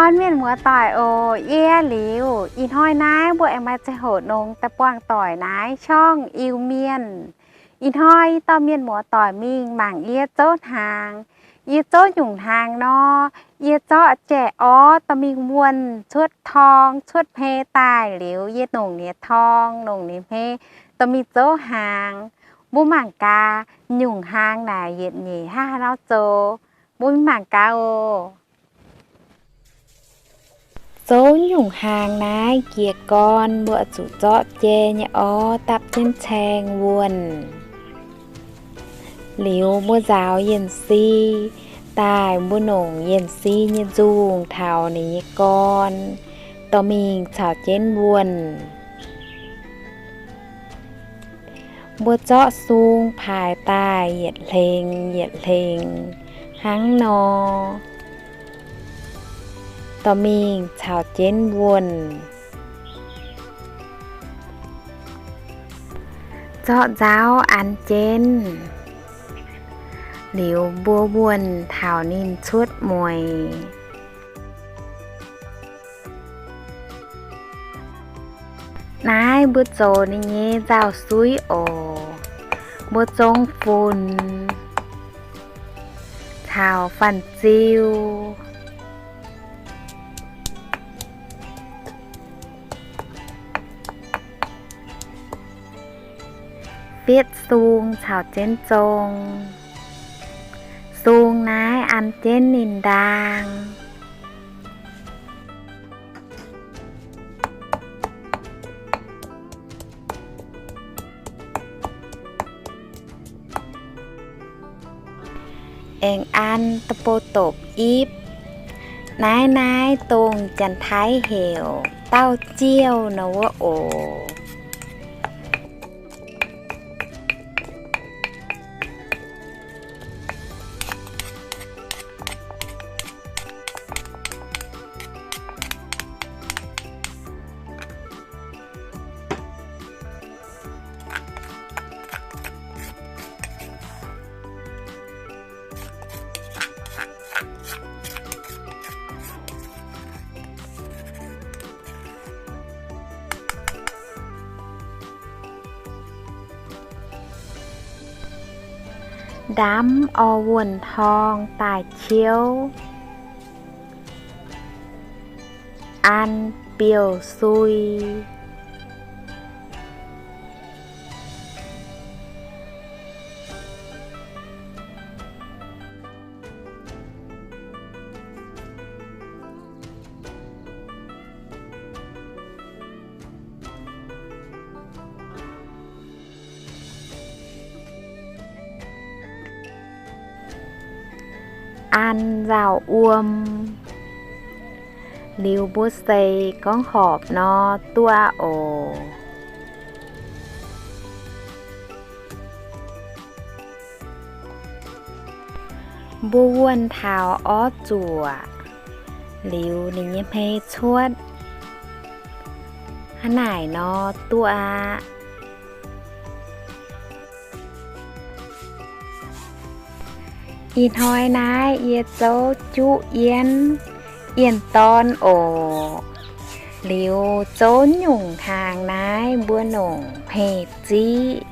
Aa, mienh muoz-doic oc, yie Liuz. Ih hnoi naaiv mbuo aengx maaih ziangh hoc longx daaih buangh doic naaiv ช่อง Iu Mienh. Ih hnoi yie dorh mienh muoz-doic mingh mangc yie zouv hnaangx. Yie zouv nyungc hnaangx nor, yie zorqv jai-orv dorh mingh wuonh cuotv torng cuotv hmei daaih liuz, yie nongc ninh torng nongc ninh hmei dorh mingh zouv hnaangx. Mbuo mangc gaax nyungc hnaangx naaic yietc nyeic hnangv haaix nor zoux. Mbuo mingh mangc gaax oc. Zouv nyungc hnaangx naaiv jiez gorn mbuo zuqc zorqv jai nyei orv dapv jienv caeng wuonh. Liuz mbuo nzaaux yienc si daaih, mbuo nongc yienc si nyei nzungh taux ninh nyei gorn dorh mingh caux jienv wuonh. Mbuo zorqv sung paaix daaih yietc hlengx yietc hlengx hnangv nor, dorh mingh caux jienv wuonh. Zorqv nzauv an jienv, liuz mbuo wuonh taux ninh cuotv mueiz. Naaiv mbuo zoux ninh nyei nzauh suiv oc. Mbuo zong funx caux fanh ziu, fitv sung caux jienv zong. Sung naaiv an jienv ninh ndaang. Aengx an da'bou dopc ipv. Naaiv naaiv dongh Janx-Taiv heuc dauh jiouh nor wuov oc. Ndamv orv wuonh torng daaih qiouv, an biouv-sui. An nzauh wuom, liuz mbuo seix gorngv horpc nor duqv oc. Mbuo wuonh taux orv zuoqc, liuz ninh nyei hmei cuotv, hnangv naaic nor duqv aqv. Ih hnoi naaiv yie zouv juqv yienv, yienh dorn oc. Liuz zouv nyungc hnaangx naaiv mbuo nongc hmei ziqv.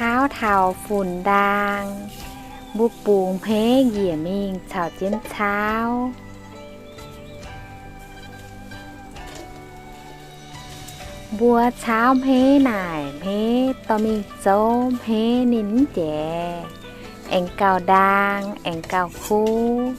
Caauv taux funx ndaang, mbuo bungx hmeiv njiec mingh caux jienv caauv. Mbuo caauv hmeiv naaic, hmeiv dorh mingh zouv, hmeiv ninh mv jiex, aengx gauh ndaang, aengx gauh kuv.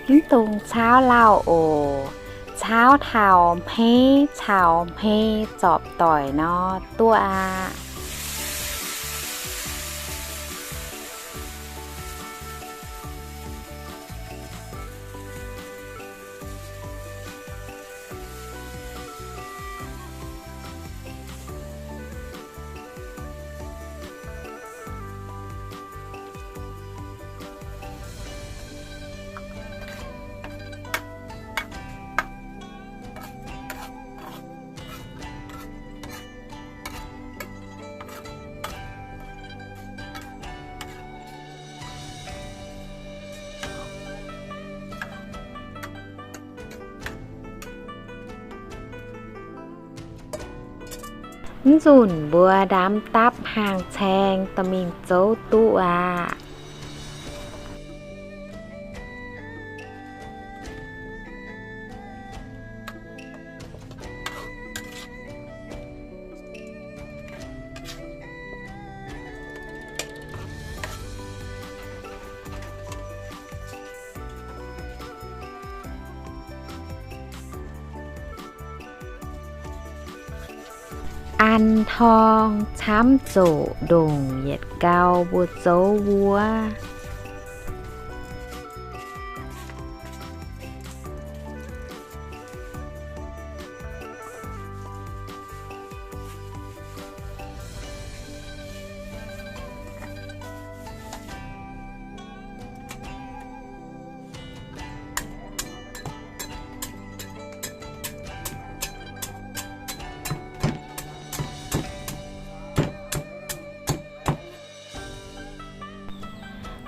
Mv dungx caauv lauh oc. Caauv taux hmeiv caux hmei zorpc doic nor duqv aqv. Mv nzunc mbuo ndamv dapv hnaangx-caeng dorh mingh zouv duqv aqv. An torng camv zoqc ndongc yietc gau mbuo zouv wuov.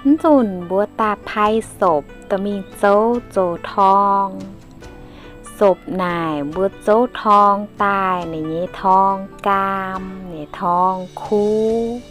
Mv nzunc mbuo daaih pai sopc dorh mingh zouv zoux torng. Sopc naaic mbuo zouv torng daaih ninh nyei torng gaam, ninh torng kuv.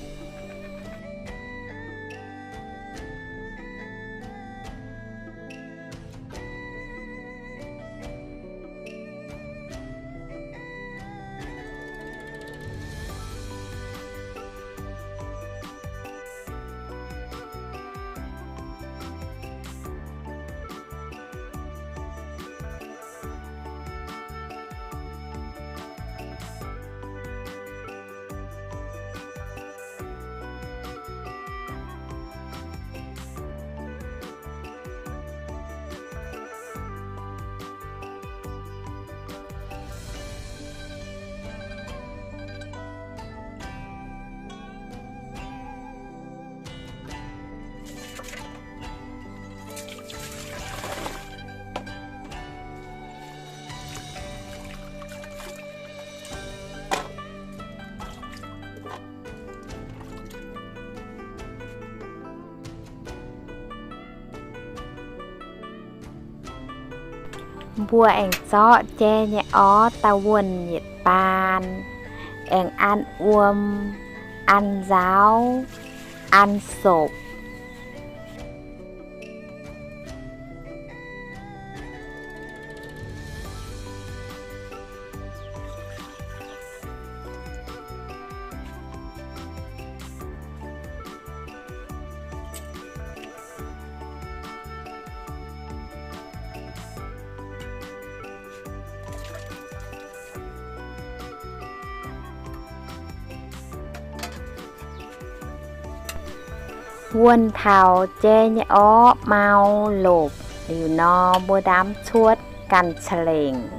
Mbuo aengx zorqv jai nyei orv daaih wuonh yietc baan, aengx an wuom, an nzaauv, an sopc. Wuonh taux jai nyei orv mau lopc liuz nor, mbuo ndamv cuotv ganh ca'lengc.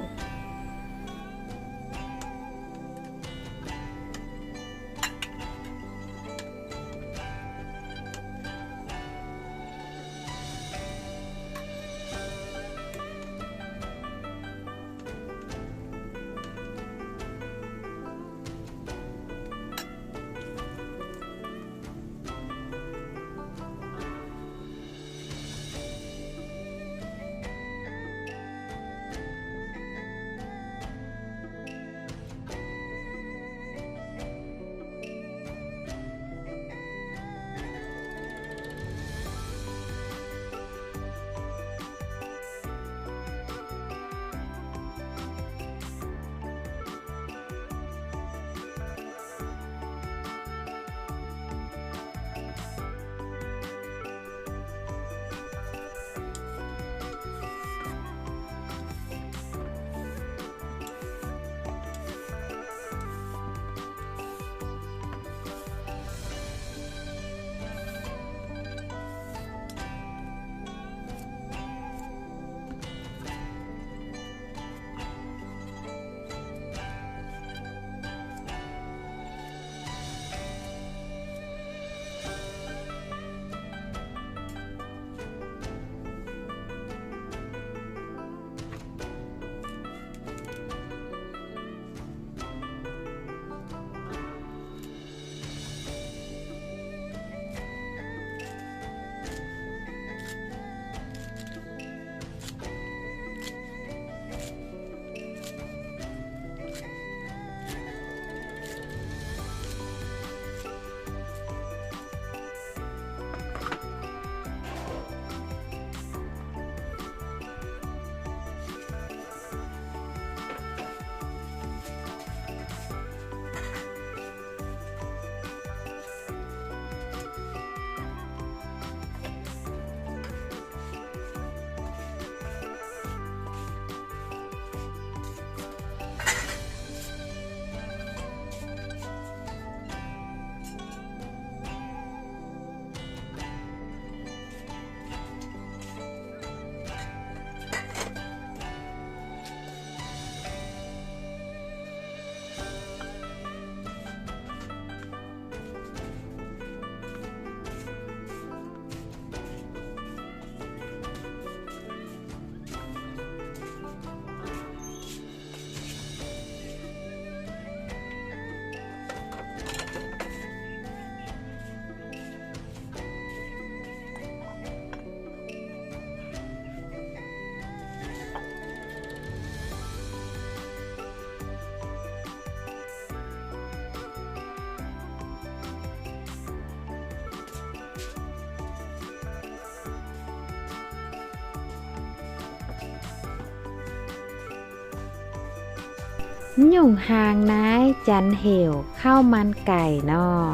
Nyungc hnaangx naaiv Janx heuc ข้าวมันไก่ nor.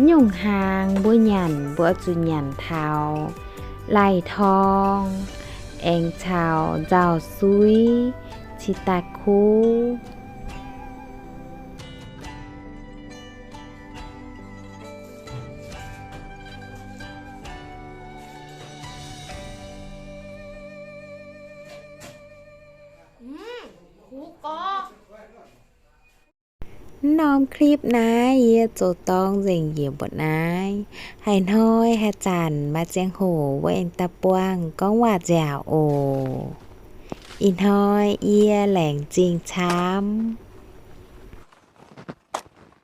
Nyungc hnaangx mbuo nyanc mbuo zuqc nyanc taux lai torng, aengx caux nzauh suiv, cingx daaih kuv. Mv norm คลิป naaiv yie zoux dorng nzengc njiec mbu'naaiv. Haaix hnoi haaix zanc maaih ziangh hoc mbuo aengx da'buangh gorngv waac-nziaauc oc. Ih hnoi yie laengz zingh camv.